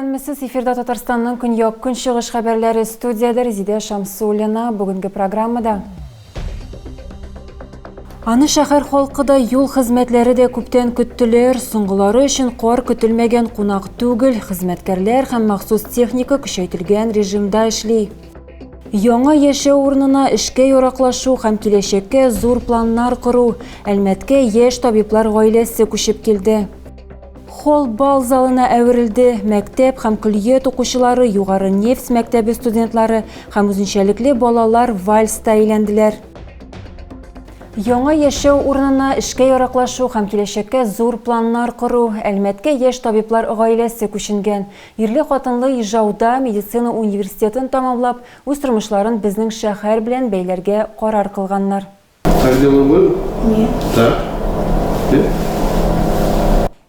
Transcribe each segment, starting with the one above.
Исәнмесез, эфирда Татарстанның көньяк-көнчыгыш хәбәрләре студиядә Резидә Шамсуллина. Бүгенге программада Аны шәһәр халкы да, юл хезмәтләре дә күптән көттеләр. Соңгылары өчен кар көтелмәгән кунак түгел. Хезмәткәрләр һәм махсус техника көчәйтелгән режимда эшли. Яңа яшәү урынына эшкә яраклашу һәм киләчәккә зур планнар кору. Әлмәткә яшь табиблар гаиләсе күчеп килде. Холл бал залына әверелде. Мәктәп һәм көллият укучылары, югары нефть мәктәбе студентлары һәм үзенчәлекле балалар вальста әйләнделәр. Яңа яшәү урынына эшкә яраклашу һәм киләчәккә зур планнар кору. Әлмәткә яшь табиблар гаиләсе күченгән. Ирле-хатынлы Ижауда медицина университетын тәмамлап, үз тормышларын безнең шәһәр белән бәйләргә карар кылганнар. Так дело было? Нет. Так. Нет?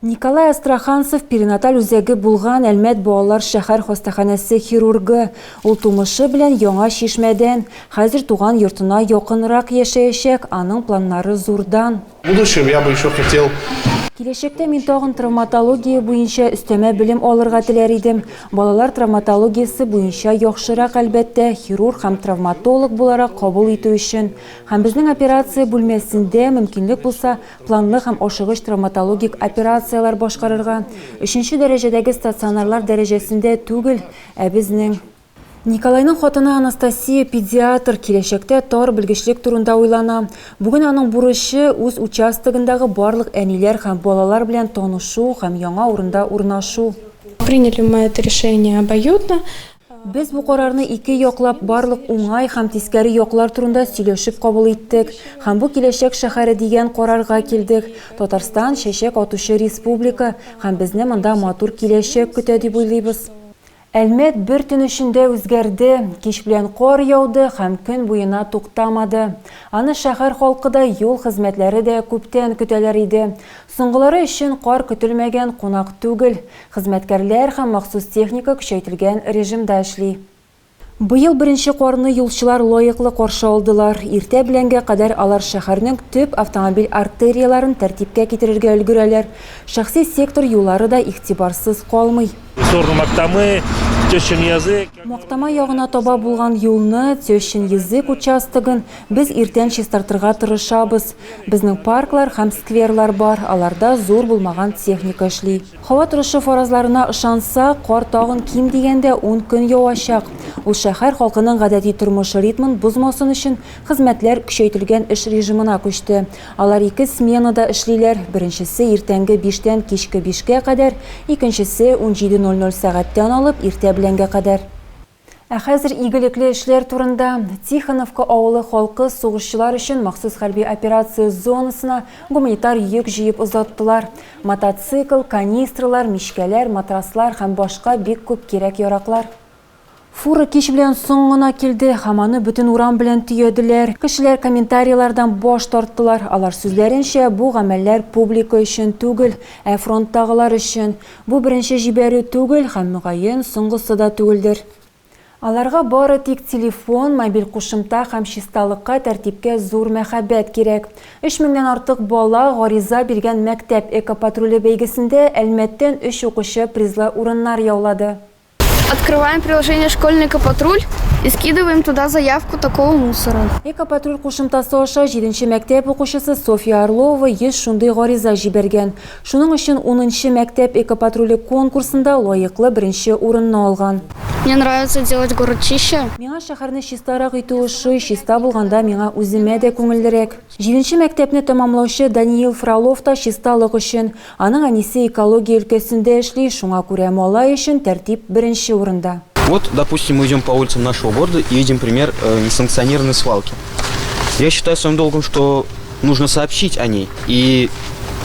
Николай Астраханцев перинаталь үзәге булган Әлмәт балалар шәһәр хастаханәсе хирургы. Ул тумышы белән Яңа Чишмәдән. Хәзер туган йортына якынрак яшәячәк, аның планнары зурдан. В будущем я бы еще хотел. Киләчәктә мин тагын травматология буенча өстәмә белем алырга теләр идем. Балалар травматологиясе буенча яхшырак, әлбәттә, хирург һәм травматолог буларак кабул итү өчен. Һәм безнең операция бүлмәсендә, мөмкинлек булса, планлы һәм ашыгыч травматологик операцияләр башкарырга. Өченче дәрәҗәдәге стационарлар дәрәҗәсендә түгел, ә безнең. Николайның хатыны Анастасия педиатр, киләчәктә тар белгечлек турында уйлана. Бүген аның бурычы, үз участогындагы барлык әниләр һәм балалар белән танышу һәм яңа урында урнашу. Приняли мы это решение обоюдно. Без бу карарны ике яклап, барлык уңай һәм тискәре яклар турында сөйләшеп кабул иттек. Һәм бу киләчәк шәһәре дигән карарга килдек. Татарстан, чәчәк атучы республика, һәм безне монда матур киләчәк көтә дип уйлыйбыз. Әлмәт бер төн эчендә үзгәрде. Кич белән кар яуды һәм көн буена туктамады. Аны шәһәр халкы да, юл хезмәтләре дә күптән көтәләр иде. Соңгылары өчен кар көтелмәгән кунак түгел. Хезмәткәрләр һәм махсус техника көчәйтелгән режимда эшли. Быел беренче карны юлчылар лаеклы каршы алдылар. Иртә беләнгә кадәр алар шәһәрнең төп автомобиль артерияләрен тәртипкә китерергә өлгерәләр. Шәхси сектор юллары да игътибарсыз калмый. В сторону Мактамы, Тещин язык. Мактама ягына таба булган юлны, Тещин язык участогын, без иртән чистартырга тырышабыз. Безнең парклар һәм скверлар бар, аларда зур булмаган техника эшли. Һава торышы фаразларына ышансак, кар тагын ким дигәндә ун көн явачак. Ул шәһәр халкының гадәти тормыш ритмын бозмасын өчен хезмәтләр көчәйтелгән эш режимына күчте. Алар ике сменада эшлиләр, беренчесе иртәнге биштән кичке бишкә кадәр, икенчесе 17:00 сәгатьтән алып иртә беләнгә кадәр. Ә хәзер игелекле эшләр турында. Тихоновка авылы халкы сугышчылар өчен махсус хәрби операция зонасына гуманитар йөк җыеп озаттылар. Мотоцикл, канистралар, мичкәләр, матраслар һәм башка бик күп кирәк-яраклар. Фура кич белән соң гына килде һәм аны бөтен урам белән төяделәр. Кешеләр комментарийлардан баш тарттылар. Алар сүзләренчә, бу гамәлләр публика өчен түгел, ә фронттагылар өчен. Бу беренче җибәрү түгел һәм, мөгаен, соңгысы да түгелдер. Аларга бары тик телефон, мобиль кушымта һәм чисталыкка, тәртипкә зур мәхәббәт кирәк. Өч меңнән артык бала гариза биргән Мәктәп экопатруле бәйгесендә Әлмәттән өч укучы призлы урыннар яулады. Открываем приложение «Школьный экопатруль» и скидываем туда заявку такого мусора. Экопатруль кушымтасы аша җиденче мәктәп укучысы Софья Орлова 100 шундый гариза җибәргән. Шуның өчен унынчы мәктәп экопатруле конкурсында лаеклы беренче урынны алган. Мне нравится делать город чище. Миңа шәһәрне чистарак итү ошый, чиста булганда миңа үземә дә күңеллерәк. Җиденче мәктәпне тәмамлаучы Даниил Фролов та чисталык өчен. Аның әнисе экология өлкәсендә эшли, шуңа күрә малай өчен тәртип беренче урында. Вот, допустим, мы идем по улицам нашего города и видим пример э, несанкционированной свалки. Я считаю своим долгом, что нужно сообщить о ней и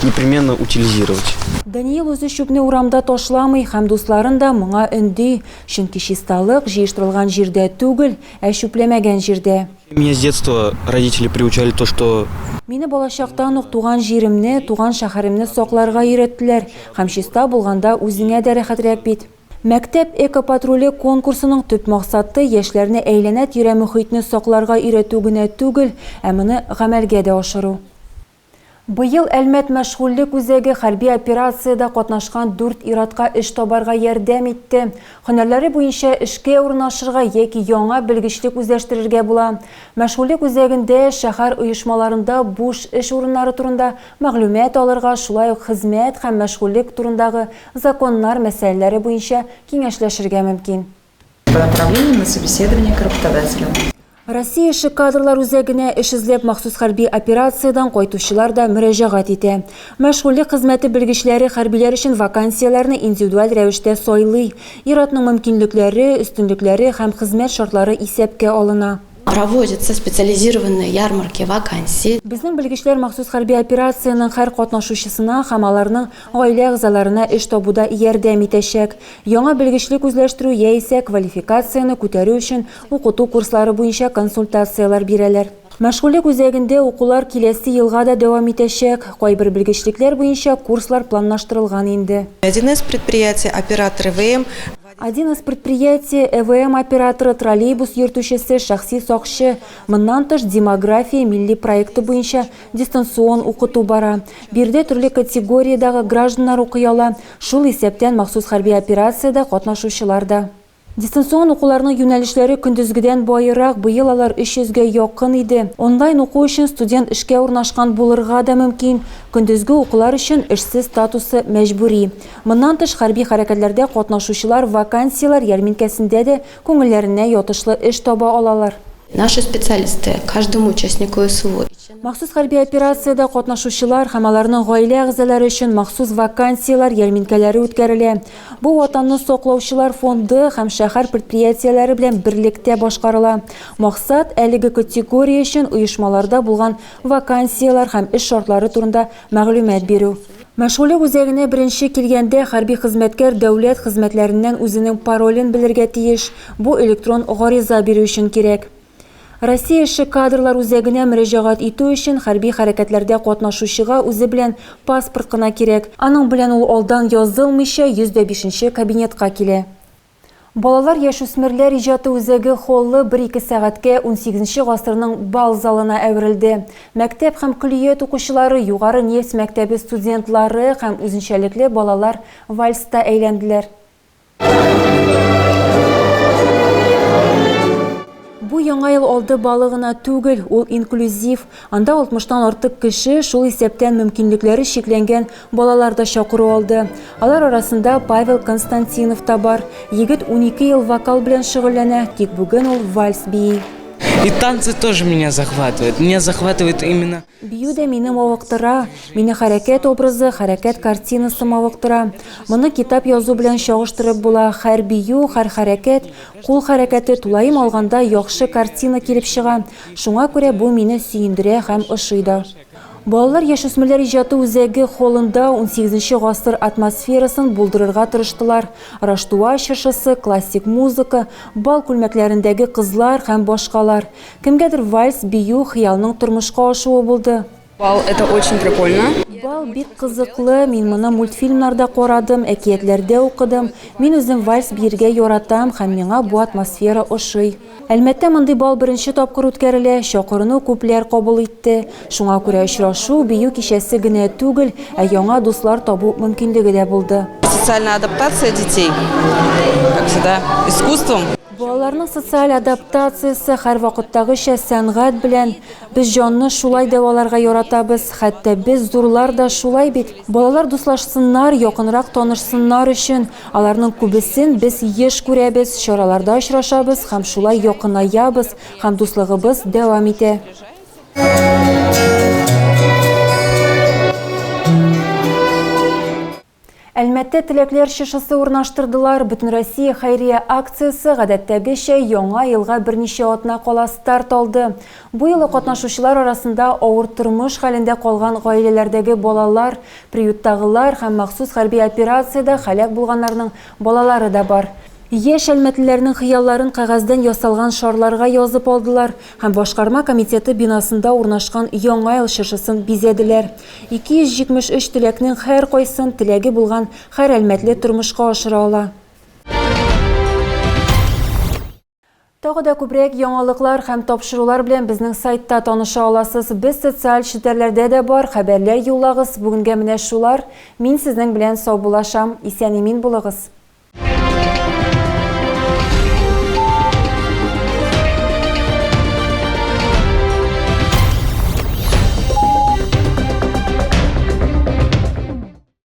непременно утилизировать. Даниил үзе чүпне урамда ташламый һәм дусларын да моңа өнди, чөнки чисталык җыештырылган җирдә түгел, ә чүпләмәгән җирдә. Меня с детства родители приучали то, что Мине балачактан ук туган җиремне, туган шәһәремне сакларга өйрәттеләр. Һәм чиста булганда үзеңә дә рәхәтрәк бит. Мәктәп экопатруле конкурсының төп максаты яшьләрне әйләнә-тирә мохитне сакларга өйрәтү генә түгел, ә моны гамәлгә дә ашыру. Быел Әлмәт мәшгульлек үзәге хәрби операциядә катнашкан дүрт ир-атка эш табарга ярдәм итте. Һөнәрләре буенча эшкә урнашырга яки яңа белгечлек үзләштерергә була. Мәшгульлек үзәгендә шәһәр оешмаларында буш эш урыннары турында мәгълүмат алырга, шулай ук хезмәт һәм мәшгульлек турындагы законнар мәсьәләләре буенча киңәшләшергә мөмкин. По направлению на собеседование к работодателю. Россия эше кадрлар үзәгенә эш эзләп махсус хәрби операциядән кайтучылар да мөрәҗәгать итә. Мәшгульлек хезмәте белгечләре хәрбиләр өчен вакансияләрне индивидуаль рәвештә сайлый. Ир-атның мөмкинлекләре, өстенлекләре һәм хезмәт шартлары исәпкә алына. Проводятся специализированные ярмарки вакансий. Безнең белгечләр махсус хәрби операциянең һәр катнашучысына һәм аларның гаилә әгъзаларына эш табуда ярдәм итәчәк. Яңа белгечлек үзләштерү яисә квалификацияне күтәрү өчен укыту курслары буенча консультацияләр бирәләр. Мәшгульлек үзәгендә укулар киләсе елга да дәвам итәчәк. Кайбер белгечлекләр буенча курслар планлаштырылган инде. Один из предприятий, оператор ЭВМ. Один из предприятий, ЭВМ операторы, троллейбус йөртүчесе, шәхси сакчы. Моннан тыш, Демография милли проекты буенча дистанцион укыту бара. Биредә төрле категориядәге гражданнар укый ала, шул исәптән махсус хәрби операциядә катнашучылар да. Дистанцион укуларның юнәлешләре көндезгедән баерак, быел алар 300 гә якын иде. Онлайн уку өчен студент эшкә урнашкан булырга да мөмкин. Көндезге укулар өчен эшсез статусы мәҗбүри. Моннан тыш, хәрби хәрәкәтләрдә катнашучылар вакансияләр ярминкәсендә дә күңелләренә ятышлы эш таба алалар. Наши специалисты каждому участнику СВО. Махсус хәрби операциядә катнашучылар һәм аларның гаилә әгъзалары өчен махсус вакансияләр ярминкәләре үткәрелә. Бу Ватанны саклаучылар фонды һәм шәһәр предприятиеләре белән берлектә башкарыла. Максат, әлеге категория өчен оешмаларда булган вакансияләр һәм эш шартлары турында мәгълүмат бирү. Мәшгульлек үзәгенә беренче килгәндә хәрби хезмәткәр дәүләт хезмәтләреннән үзенең паролен белергә тиеш, бу электрон гариза бирү өчен кирәк. Россия эше кадрлар үзәгенә мөрәҗәгать итү өчен хәрби хәрәкәтләрдә катнашучыга үзе белән паспорт кына кирәк. Аның белән ул алдан язылмыйча 105 нче кабинетка килә. Балалар-яшүсмерләр иҗаты үзәге холлы бер-ике сәгатькә унсигезенче гасырның бал залына әверелде. Мәктәп һәм көллият укучылары, Югары нефть мәктәбе студентлары һәм үзенчәлекле балалар вальста әйләнделәр. Бу Яңа ел алды балы гына түгел, ул инклюзив. Анда алтмыштан артык кеше, шул исәптән мөмкинлекләре чикләнгән балалар да чакыру алды. Алар арасында Павел Константинов та бар. Егет 12 ел вокал белән шөгыльләнә, тик бүген ул вальс бии. И танцы тоже меня захватывают. Меня захватывает именно Бию дә мине мавыктыра. Мине хәрәкәт образы, хәрәкәт картинасы мавыктыра. Моны китап язу белән чагыштырып була. Һәр бию, һәр хәрәкәт, кул хәрәкәте тулаем алганда яхшы картина килеп чыга. Шуңа күрә бу мине сөендерә һәм ошый да. Балалар-яшүсмерләр иҗаты үзәге холлында унсигезенче гасыр атмосферасын булдырырга тырыштылар. Раштуа чыршысы, классик музыка, бал күлмәкләрендәге кызлар һәм башкалар. Кемгәдер вальс бию хыялның тормышка ашуы булды. Бал, это очень прикольно. Бал бик кызыклы, мин моны мультфильмнарда карадым, әкиятләрдә укыдым. Мин үзем вальс биергә яратам һәм миңа бу атмосфера ошый. Әлмәттә мондый бал беренче тапкыр үткәрелә, чакыруны күпләр кабул итте. Шуңа күрә очрашу бию кичәсе генә түгел, ә яңа дуслар табу мөмкинлеге дә булды. Социальная адаптация детей, как всегда, искусством. Балаларның социаль адаптациясе һәрвакыттагыча сәнгать белән. Без җанны шулай дәваларга яратабыз, хәтта без зурлар да шулай бит. Балалар дуслашсыннар, якынрак танышсыннар өчен. Аларның күбесен без еш күрәбез, чараларда очрашабыз һәм шулай якынаябыз һәм дуслыгыбыз дәвам итә. Әлмәттә теләкләр чыршысы урнаштырдылар. Бөтенроссия хәйрия акциясе гадәттәгечә Яңа елга берничә атна кала старт алды. Бу юлы катнашучылар арасында авыр тормыш хәлендә калган гаиләләрдәге балалар, приюттагылар һәм махсус хәрби операциядә һәлак булганнарның балалары да бар. Яшь әлмәтлеләрнең хыялларын кәгазьдән ясалган шарларга язып алдылар һәм башкарма комитеты бинасында урнашкан Яңа ел чыршысын бизәделәр. 273 теләкнең һәркайсын теләге булган һәр әлмәтле тормышка ашыра ала. Тагы да күбрәк яңалыклар һәм тапшырулар белән безнең сайтта таныша аласыз. Без социаль челтәрләрдә дә бар, хәбәрләр юллагыз. Бүгенгә менә шулар. Мин сезнең белән саубуллашам. Исән-имин булыгыз.